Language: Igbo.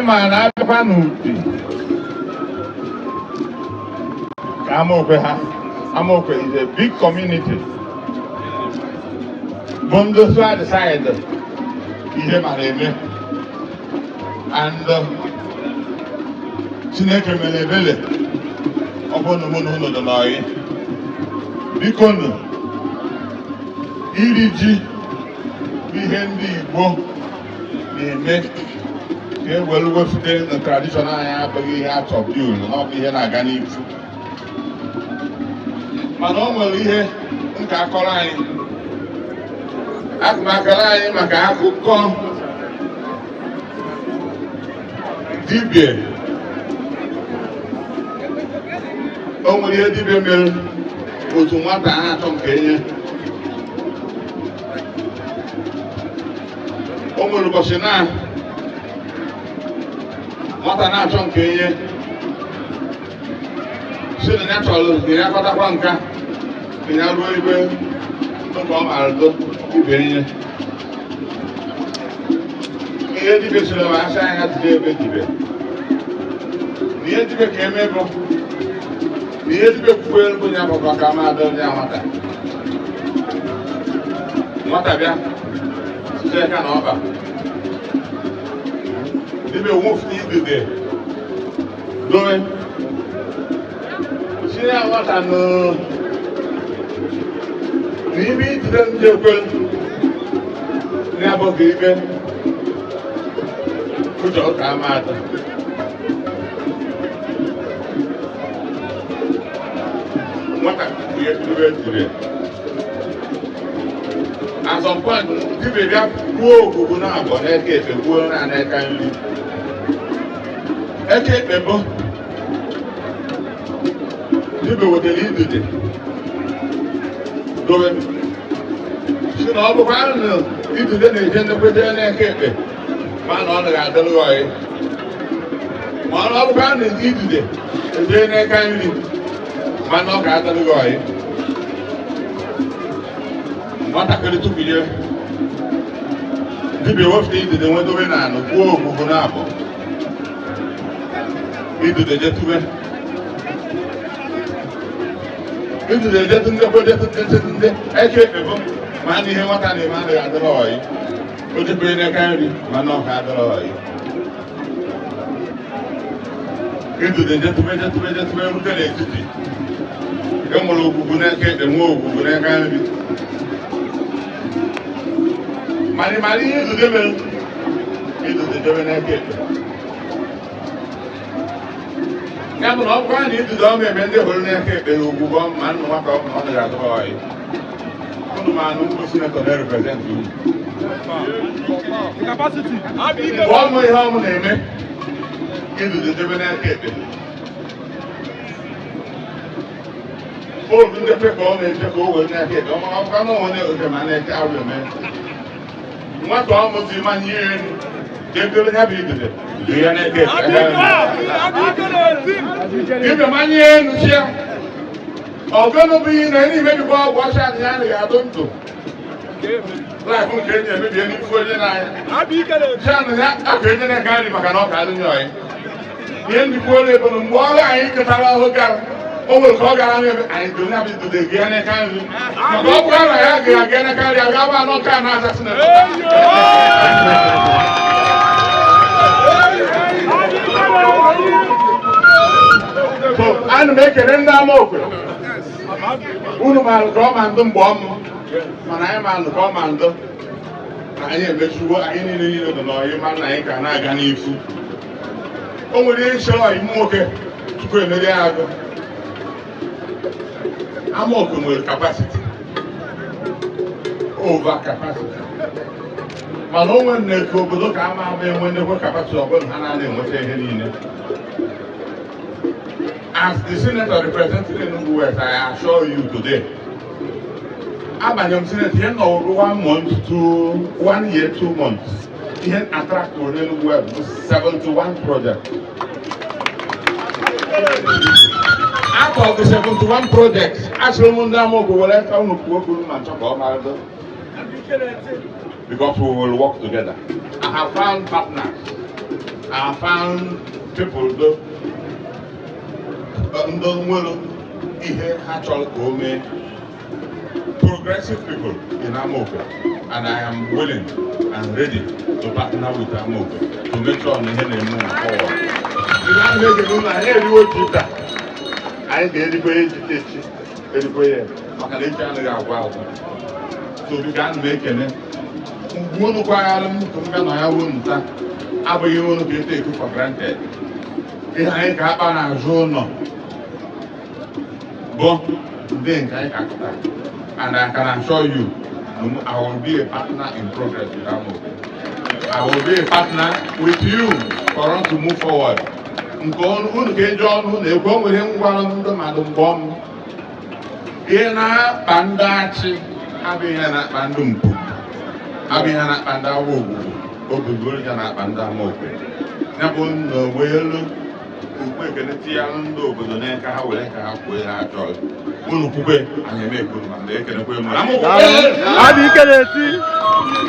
Ma na abịakwa n'Udi ka Amokwe ha. Amokwe is a big community bụ ndị so decide ihe ma na-eme and Chineke mere ebele. Ọ bụrụ na mụ na unu dị n'ọyị, biko nụ, iri ji bụ ihe ndị Igbo na-eme ka e were wefute na tradition anyị, abụghị ihe achọbiulu na ọ bụ ihe na-aga n'ifu. Mana o nwere ihe nka akọrọ anyị, akụmakọrọ anyị maka akụkọ dibịa. O nwere ihe dibịa mere otu nwata a na-achọ nke enye. O nwere ụbọchị na nwata na-achọ nke enye si na ya chọrọ ka ya kọtakwa nka, ka ya ruo ebe oge ọ maara do ibe enye. Ihe dibịa sịrị ma asị anya jide ebe dibịa na ihe dibịa ka eme bụ na ihe dibịa kwukwe bụ ya bụ maka ama ada onye nwata. Nwata bịa site aka na ọba dibịa nwofute idide dowe si ya nwata n'ime idide ndị ekwe ya bụ ka ibe ụjọ ka ama ada. Nwata ihe dibịa dibịa at some point, dibịa bịa kwuo ogbugbu na abụọ n'eke ekpe, kwuo na n'eka nri. Eke ekpe bụ dibịa wetara idide dobe si na ọ bụkwa na idide na-eje nnekwete n'eke ekpe, ma na ọ naghị adịrị ọyị, ma ọ bụkwa na idide eje n'eka nri, ma na ọ ga-adịrị gị ọyị. Nwatakịrị tụpụnye dibịa wefute idide nwedobe na anụ, kwuo ogbugbu na abụ idide jetube, idide ejetu ndekwa, ejetu ejetu ndị eke ekpe bụ ma na ihe nwata na-eme adịghị adịrị ọyị. O jekwenye n'aka nri, ma na ọ ga adịrị ọyị. Idide jetube, jetube, jetube, rute n'etiti. E nwere ogbugbu n'aka ekpe, nwee ogbugbu n'aka nri. Mana ị mara ihe idide mere? Idide jebe n'aka ekpe. Ya bụ na ọ bụkwa na idide ọma eme ndị hụrụ n'aka ekpe na ogbugbu ọma, ma nnụ nwata ọ bụ na ọ dịghị adịrị ọyị. Unu ma anụ mbụ senator na-represent unu. Gụọ m ihe ọmụ na-eme. Idide jebe n'aka ekpe, otu ndị ka ọ na-eje ka o were n'aka ekpe. Ọ bụkwa na onwe na-oge ma na-eke arụ eme nwata ọmụ si manye ihe elu ka ebere ya bụ idide dị ya n'aka ekpe. Ibe manye ihe elu chia ọgọnụ bụ ihe na ndị imebikwa ọgwụ ọcha anyị ya anaghị adụ ndụ life nke enyi emebie n'ifu onye na-anya chianụ ya aka enye na-eke nri maka na ọ ka adịghị ọyị. Ihe ndị kwuola ebe na mgbe ọrụ anyị ketara ahụ gara, o nwere ka ọ gara n'ebe anyị dị onye abụ idide gị ya n'aka nri, maka ọ bụrụ na ya ga-aga n'aka nri aga agba anọ nke a na-aza senator. So ana m ekele ndị Amokwe. Unu maara ka ọ ma ndụ mgbe ọmụ, mana anyị maara ka ọ ma ndụ na anyị emechiwo. Anyị niile niile nọ n'ọyị, ma na anyị ka na-aga n'ifu. O nwere ihe chere ọyị m nwoke tupu emeri agụ. Amokwe nwere capacity, over capacity, mana o nwere na-eke obodo ka ama ama enwe nnekwe capacity ọ bụla ha na-ana enweta ihe niile. As the senator representing Enugu West, I assure you today, abanye m senate, ihe nọ 1 month to 1 year 2 months, ihe attract n'Enugu West bụ 71 projects. Out of the 71 projects, asịrị m ndị Amokwe were aka unu kwuo okwu ma nchọ ka ọ mara, because we will work together. I have found partners. I found people do ndị nwere ihe ha chọrọ ka o mee, progressive people in Amokwe, and I am willing and ready to partner with Amokwe to make sure na ihe na-eme forward. Ihe a na-ege n'ụlọ anyị eriwo ji taa, anyị ga-erikwa eji echi, erikwa ya, maka na echi anaghị agwụ agwụ. So biko, ana m ekene mgbe unu kwaghara m ka m bịa nọ ya wuo nta abụghị unu ka e take for granted. Ihe anyị ka akpa n'azụ ụlọ bụ ndị nke anyị ka akụta, and I can assure you, I will be a partner in progress with Amokwe. I will be a partner with you for us to move forward. Nke unu ka eji ọnụ na-ekwu, o nwere ngwara ndị mmadụ mgbe m ihe na-akpa ndị achị abụghị ihe na-akpa ndị mpụ, abụghị ihe na-akpa ndị awa ogbugbu ogbugbu ya na-akpa ndị Amokwe. Ya bụ na wee ukwu ekele tinyere ndị obodo n'aka ha were ka ha kwuo ha chọrọ. Unu kwukwe, anyị eme ekwuru ma ndị ekelekwe m. Amokwe! Abụ ike na-eti.